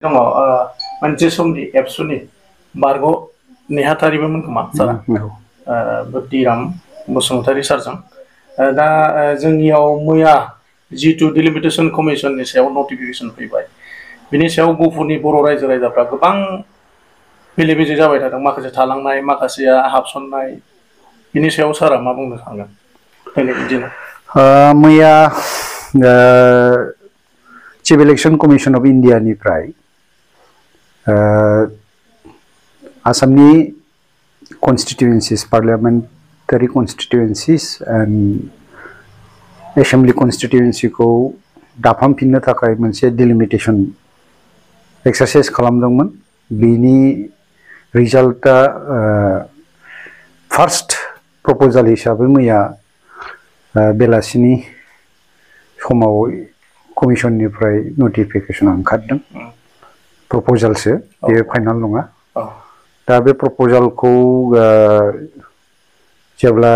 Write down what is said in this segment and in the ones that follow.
दङ मोनसे समनि एबसुनि बारग' नेहाथारिबोमोन खोमा सारा बोतिराम बसुमतारी सारजों दा जोंनियाव मैया जितु डिलिमिटेसन कमिसननि सायाव नटिफिकेसन फैबाय बिनि सायाव गफुरनि बर' रायजो राजाफ्रा गोबां बेले बेजे जाबाय थादों माखासे थालांनाय माखासेया हाबसननाय बिनि सायाव सारा मा बुंनो सानगोन दिनैनि दिनाव मैया chief election commission of India निफ्राय आसामनि कन्स्टिट्युएन्सिस पार्लियामेन्टारि कन्स्टिट्युएन्सिस एन्ड एसेम्बली कन्स्टिट्युएन्सि को दाफामफिननो थाखाय मोनसे डिलिमिटेशन एक्सारसाइज खालामदोंमोन बिनि रिजाल्टआ फार्स्ट प्रपोजाल हिसाबै मैया बेलासिनि समाव कमिसननिफ्राय नटिफिकेसन ओंखारदों प्रपोजालसो बे फाइनाल नङा दा बे प्रपोजालखौ जेब्ला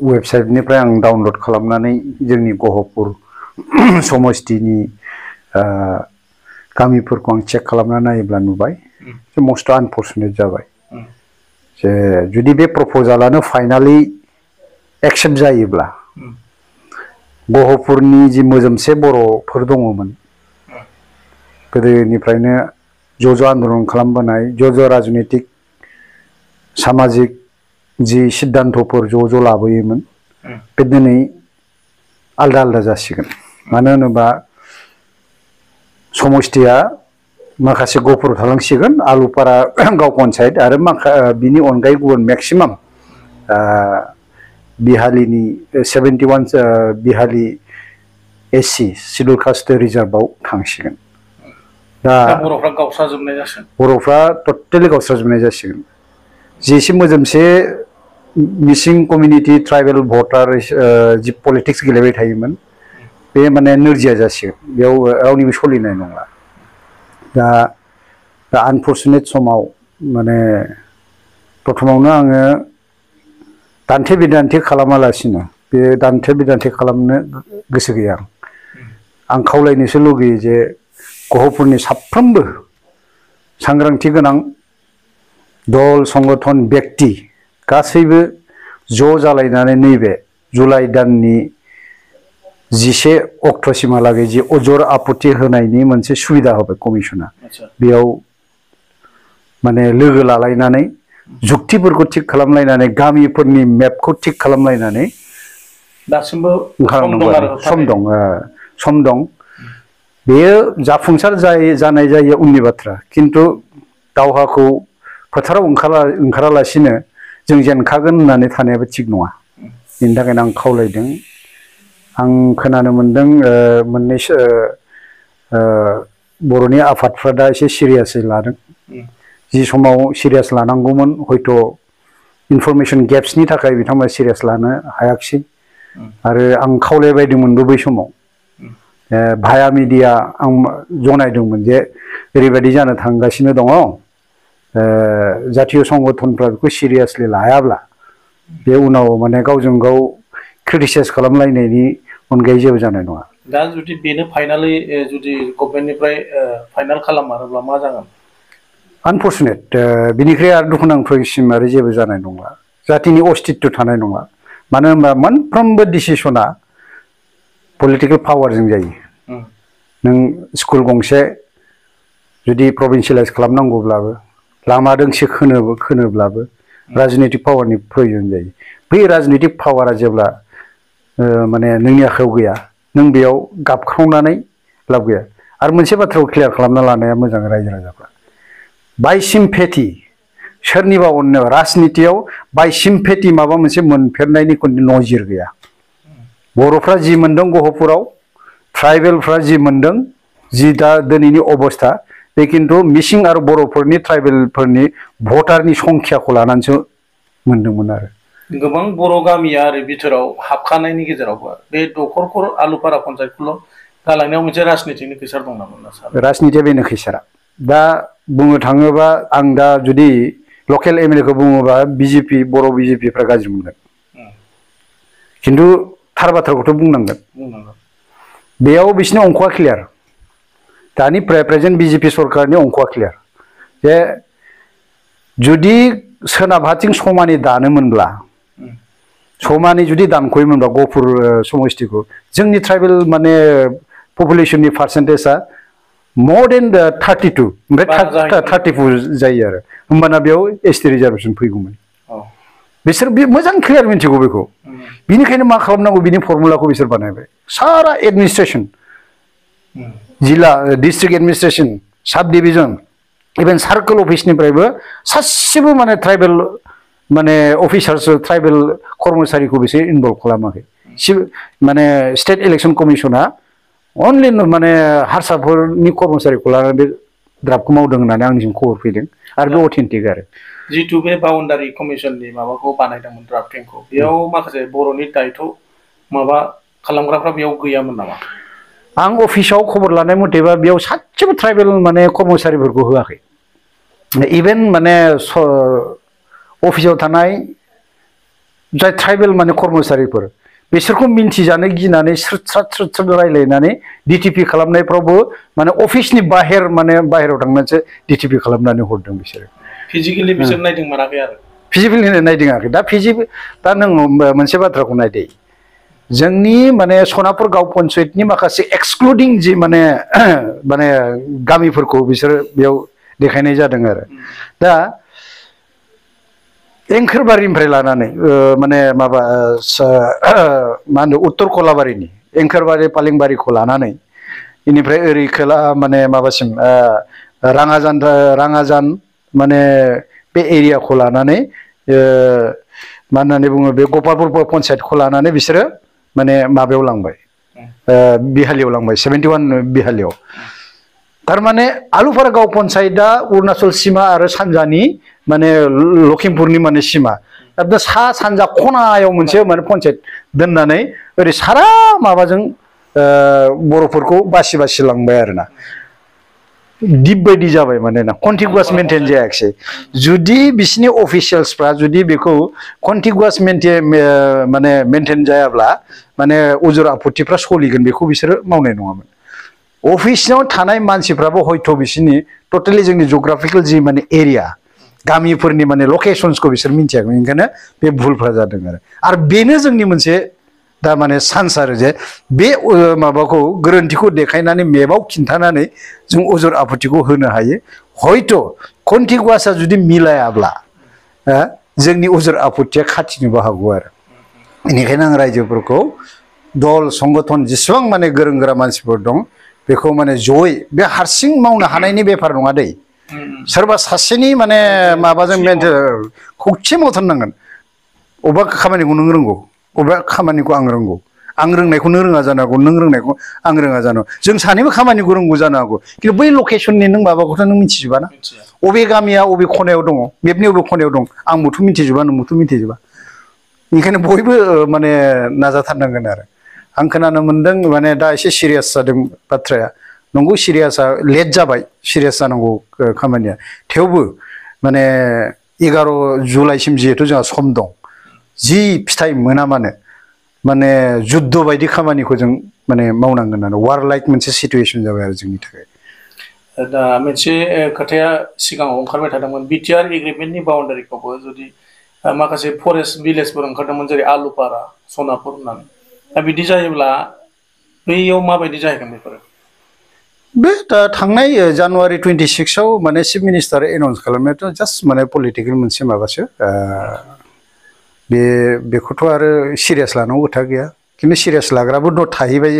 वेबसाइटनिफ्राय आं डाउनलड खालामनानै जोंनि गहपुर समस्तिनि गामिफोरखौ आं चेक खालामना नायोब्ला नुबाय जे मस्ट आनफर्चुनेट जाबाय जे जुदि बे प्रपोजालानो फाइनाली एक्सेप्ट जायोब्ला गहपुरनि जि मोजोमसे बर'फोर दङमोन गोदोनिफ्रायनो ज' आन्दलन खालामबोनाय ज' राजनीतिक सामाजिक जि सिद्धान्तफोर ज' लाबोयोमोन बे दिनै आलदा आलदा जासिगोन मानो होनोबा समस्तिया माखासे गहपुराव थालांसिगोन आलुपारा गाव पन्चायत आरो बिनि अनगायै गुबुन मेक्सिमाम बिहालिनि 71 बिहाली एससी शिड्युल कास्ट रिजार्भआव थांसिगोन दा बर'फ्रा गावस्राजोबनाय जासिगोन बर'फ्रा टटेलि गावस्राजोबनाय जासिगोन जेसे मोजोमसे मिसिं कमिउनिटि ट्राइबेल भटार जि पलिटिक्स गेलेबाय थायोमोन बे माने नोरजिया जासिगोन बेयाव रावनिबो सोलिनाय नङा दा आनफर्चुनेट समाव माने प्रथमावनो आङो दान्थे बिदान्थे खालामालासिनो बे दान्थे बिदान्थे खालामनो गोसो गैया आं खावलायनोसो लुगैयो जे गहपुरनि साफ्रोमबो सांग्रांथि गोनां दल संगठन व्यक्ति गासैबो ज' जालायनानै नैबे जुलाइ दाननि 11 अक्ट'सिमहालागै जि अजर आपत्ति होनायनि मोनसे सुबिदा होबाय कमिसना बेयाव माने लोगो लालायनानै जुक्तिफोरखौ थिक खालामलायनानै गामिफोरनि मेपखौ थिक खालामलायनानै दासिमबो सम दं बेयो जाफुंसार जानाय जायो उननि बाथ्रा किन्तु दावहाखौ फोथाराव ओंखारालासिनो जों जेनखागोन होननानै थानायाबो थिग नङा बेनि थाखायनो आं खावलायदों आं खोनानो मोनदों मोननैसो बर'नि आफादफ्रा दा एसे सिरियासै लादों जि समाव सिरियास लानांगौमोन हयथ' इनफरमेशन गेप्सनि थाखाय बिथांमोना सिरियास लानो हायाखिसै आरो आं खावलायबायदोंमोनबो बै समाव भाया मिडिया आं जनायदोंमोन जे ओरैबायदि जानो थांगासिनो दङ जातीय संगठनफ्रा बेखौ सिरियासलि लायाब्ला बे उनाव माने गावजों गाव क्रिटिसाइज खालामलायनायनि अनगायै जेबो जानाय नङा दा जुदि बेनो फाइनाली जुदि गभर्नमेन्टनिफ्राय फाइनाल खालामारोब्ला मा जागोन आनफर्चुनेट बिनिख्रुइ आरो दुखुनांथावसिम आरो जेबो जानाय नंला जातिनि अस्तित्व थानाय नङा मानो होनबा मोनफ्रोमबो डिसिसना पलिटिकल पावारजों जायो नों स्कुल गंसे जुदि प्रभिन्सियेलाइज खालामनांगौब्लाबो लामा दोंसे खोनोब्लाबो राजनीतिक पावारनि प्रयोजन जायो बै राजनीतिक पावारा जेब्ला माने नोंनि आखायाव गैया नों बेयाव गाबख्रावनानै लाब गैया आरो मोनसे बाथ्राखौ क्लियार खालामना लानाया मोजां रायजो राजाफ्रा बाय सिम्पेथि सोरनिबा अननायाव राजनीतियाव बाय सिम्पेथि माबा मोनसे मोनफेरनायनि नजिर गैया बर'फ्रा जि मोनदों गहपुराव ट्राइबेलफ्रा जि मोनदों जि दा दिनैनि अबस्था बे किन्तु मिसिं आरो बर'फोरनि ट्राइबेलफोरनि भटारनि संख्याखौ लानानैसो मोनदोंमोन आरो गोबां बर' गामिया ओरै बिथोराव हाबखानायनि गेजेरावबो बे दखरखर आलुपारा पन्चायतखौल' गालांनायाव मोनसे राजनीतिनि खैसार दं नामा सार राजनीतिया बेनो खैसारा दा बुंनो थाङोबा आं दा जुदि लकेल एमएलए खौ बुङोबा बिजेपि बर' बिजेपिफ्रा गाज्रि मोनगोन किन्तु थार बाथ्राखौथ' बुंनांगोन बेयाव बिसिनि अंकआ क्लियार दानि प्रेजेन्ट बीजेपी सरकारनि अंकआ क्लियार जे जुदि सोनाबहाथिं समानै दानोमोनब्ला समानै जुदि दानख'योमोनब्ला गहपुर समष्टिखौ जोंनि ट्राइबेल माने पपुलेशननि पार्सेन्टेजआ more than 32 ओमफ्राय 34 जायो आरो होमबाना बेयाव एसटी रिजार्भेसन फैगौमोन बिसोर मोजां क्लियार मिन्थिगौ बेखौ बिनिखायनो मा खालामनांगौ बिनि फर्मुलाखौ बिसोर बानायबाय सारा एडमिनिस्ट्रेसन जिल्ला डिस्ट्रिक्ट एडमिनिस्ट्रेसन साब डिभिजन इभेन सार्कल अफिसनिफ्रायबो सासेबो माने ट्राइबेल माने अफिसार्स ट्राइबेल कर्मचारिखौ बिसोर इनभल्भ खालामाखै माने स्टेट इलेक्शन कमिशना अनलि माने हारसाफोरनि कर्मचारिखौ लानानै बे ड्राफ्टखौ मावदों होननानै आंनिसिम खबर फैदों आरो बे अथेन्टिक आरो जितु बे बाउन्डारि कमिसननि माबाखौ बानायदोंमोन ड्राफ्टिंखौ बेयाव माखासे बर'नि दायथ' माबा खालामग्राफ्रा बेयाव गैयामोन नामा आं अफिसाव खबर लानाय मथेबा बेयाव सासेबो ट्राइबेल माने कर्मचारिफोरखौ होआखै इभेन माने अफिसाव थानाय जाय ट्राइबेल माने कर्मचारिफोर बिसोरखौ मिन्थिजानो गिनानै स्रोद रायलायनानै डिटिपि खालामनायफ्रावबो माने अफिसनि बाहेराव थांनानैसो डिटिपि खालामनानै हरदों बिसोरो फिजिकेलि बिसोर नायदों मोनाखै आरो फिजिकेलि नायदोङाखै दा नों मोनसे बाथ्राखौ नायदे जोंनि माने सनापुर गाव पन्चायतनि माखासे एक्सक्लुडिं जि माने गामिफोरखौ बिसोर बेयाव देखायनाय जादों आरो दा एंखोरबारिनिफ्राय लानानै माने माबा मा होनो उत्तर कलाबारिनि एंखोरबारि पालेंबारिखौ लानानै इनिफ्राय ओरै खोला माने माबासिम राङाजान माने बे एरियाखौ लानानै मा होननानै बुङो बे गपालपुर पन्चायतखौ लानानै बिसोरो माने माबायाव लांबाय बिहालियाव लांबाय 71 बिहालियाव थारमाने आलुफारा गाव पन्चायतआ अरुणाचल सीमा आरो सानजानि माने लखिमपुरनि माने सीमा दा सा सानजा खनायाव मोनसे माने पन्चायत दोननानै ओरै सारा माबाजों बर'फोरखौ बासि लांबाय आरोना दिप बायदि जाबाय माने ना कन्टिगुवास मेनटेन जायाखिसै जुदि बिसिनि अफिसियेल्सफ्रा जुदि बेखौ कन्टिगुवास माने मेनटेन जायाब्ला माने उजुर आपत्तिफ्रा सोलिगोन बेखौ बिसोरो मावनाय नङामोन अफिसाव थानाय मानसिफ्राबो हयथ' बिसिनि टटेलि जोंनि जिअग्राफिकेल जि माने एरिया गामिफोरनि माने लकेशन्सखौ बिसोर मिथियाखै ओंखायनो बे भुलफ्रा जादों आरो बेनो जोंनि मोनसे दा माने चान्स आरो जे बे माबाखौ गोरोन्थिखौ देखायनानै मेपाव खिन्थानानै जों उजुर आपत्तिखौ होनो हायो हयथ' कन्टिगुवासआ जुदि मिलायाब्ला जोंनि उजुर आपत्तिया खाथिनोबो हागौ आरो बेनिखायनो आं रायजोफोरखौ दल संगठन जेसेबां माने गोरों गोरा मानसिफोर दं बेखौ माने जयै बे हारसिं मावनो हानायनि बेफार नङा दै सोरबा सासेनि माने माबाजों खौसे मावथारनांगोन अबेबा खामानिखौ नों रोंगौ अबेबा खामानिखौ आं रोंगौ आं रोंनायखौ नों रोङा जानो हागौ नों रोंनायखौ आं रोङा जानो हागौ जों सानैबो खामानिखौ रोंगौ जानो हागौ खिन्थु बै लकेसननि नों माबाखौथ' नों मिथिजोबा ना अबे गामिया अबे खनायाव दङ मेपनि अबे खनायाव दं आंबोथ' मिथिजोबा नोंबोथ' मिथिजोबा ओंखायनो बयबो माने नाजाथारनांगोन आरो आं खोनानो मोन्दों माने दा एसे सिरियास जादों बाथ्राया नंगौ सिरियासआ लेट जाबाय सिरियास जानांगौ खामानिया थेवबो माने 11 जुलाइसिम जिहेथु जोंहा सम दं जि फिथाइ मोना माने जुद्ध बायदि खामानिखौ जों माने मावनांगोन आरो वार लाइक मोनसे सिटुएसन जाबाय आरो जोंनि थाखाय दा मोनसे खोथाया सिगाङाव ओंखारबाय थादोंमोन बिटिआर एग्रिमेन्टनि बाउन्डारिखौबो जुदि माखासे फरेस्ट भिलेजफोर ओंखारदोंमोन जेरै आलुपारा सनापुर होननानै दा बिदि जायोब्ला बैयाव माबायदि जाहैगोन बेफोरो बे दा थांनाय जानुवारि 26आव माने चिफ मिनिस्टार एनाउन्स खालामनायाथ' जास्ट माने पलिटिकेल मोनसे माबासो बेखौथ' आरो सिरियास लानांगौ खोथा गैया खिन्थु सिरियास लाग्राबो थाहैबाय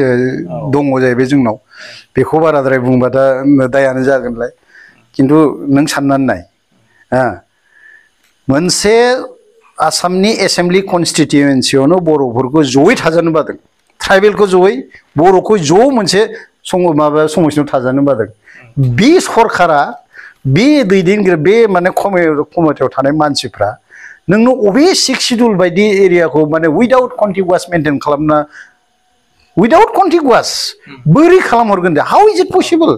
दङ जाहैबाय जोंनाव बेखौ बाराद्राय बुंबा दा दायानो जागोनलाय खिन्थु नों साननानै नाय मोनसे आसामनि एसेम्बलि कनस्टिटिउयेन्सियावनो बर'फोरखौ जयै थाजानो बादों ट्राइबेलखौ जयै बर'खौ ज' मोनसे समस्याव थाजानो बादों बे सरकारा बे दैदेनगिरि बे माने कमिटियाव थानाय मानसिफ्रा नोंनो अबे 6 शिड्युल बायदि एरियाखौ माने उइदाउट कन्टिगुवास मेनटेन खालामना उइदाउट कन्टिगुवास बोरै खालामहरगोन दे हाउ इज इट पसिबल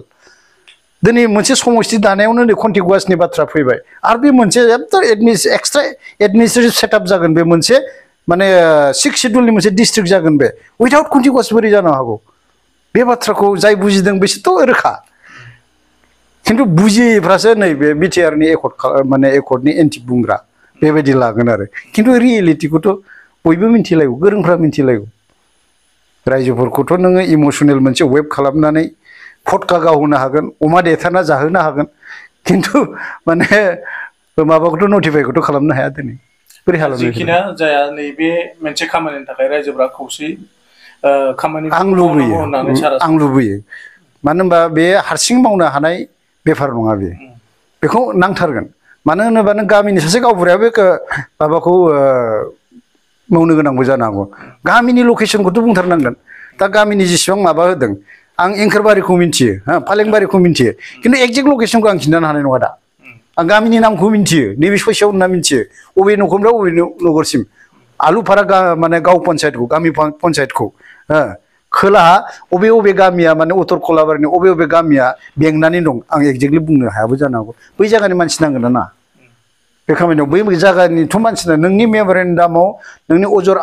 दिनै मोनसे समष्टि दानायावनो नै कन्टिगुवासनि बाथ्रा फैबाय आरो बे मोनसे एक्सट्रा एडमिनिस्ट्रेटिभ सेटआप जागोन बे मोनसे माने 6 शिड्युलनि मोनसे डिस्ट्रिक्ट जागोन बे उइदाउट कन्टिगुवास बोरै जानो हागौ बे बाथ्राखौ जाय बुजिदों बिसोरथ' रोखा खिन्थु बुजियैफ्रासो नैबे बिटिआरनि एकर्ड माने एकर्डनि एन्टि बुंग्रा बेबायदि लागोन आरो खिन्थु रियेलिटिखौथ' बयबो मिथिलायगौ गोरोंफ्रा मिथिलायगौ रायजोफोरखौथ' नोङो इमसनेल मोनसे वेब खालामनानै फटका गावहोनो हागोन अमा देथारना जाहोनो हागोन खिन्थु माने माबाखौथ' नटिफाइखौथ' खालामनो हाया दिनै बोरै खालामनो जिखिना जाया नैबे मोनसे खामानिनि थाखाय रायजोफोरा खौसे खामानि आं लुबैयो मानो होनबा बे हारसिं मावनो हानाय बेफार नङा बे बेखौ नांथारगोन मानो होनोबा नों गामिनि सासे गावबुराया बे माबाखौ मावनो गोनांबो जानो हागौ गामिनि लकेसनखौथ' बुंथारनांगोन दा गामिनि जेसेबां माबा होदों आं एंखोरबारिखौ मिन्थियो हा फालेंबारिखौ मिन्थियो खिन्थु एक्जेक्ट लकेसनखौ आं खिन्थानो हानाय नङा दा आं गामिनि नामखौ मिन्थियो नैबे ससेयाव होनना मिन्थियो अबे न'खरनिफ्राय अबे नगरसिम आलुफारा माने गाव पन्सायतखौ गामि पन्सायतखौ खोलाहा अबे अबे गामिया माने उत्तर कलाबारिनि अबे गामिया बेंनानै दं आं एक्जेक्टलि बुंनो हायाबो जानो हागौ बै जायगानि मानसि नांगोन ना बे खामानियाव बै जायगानिथ' मानसिना नोंनि मेम'रेन्डामाव नोंनि अजर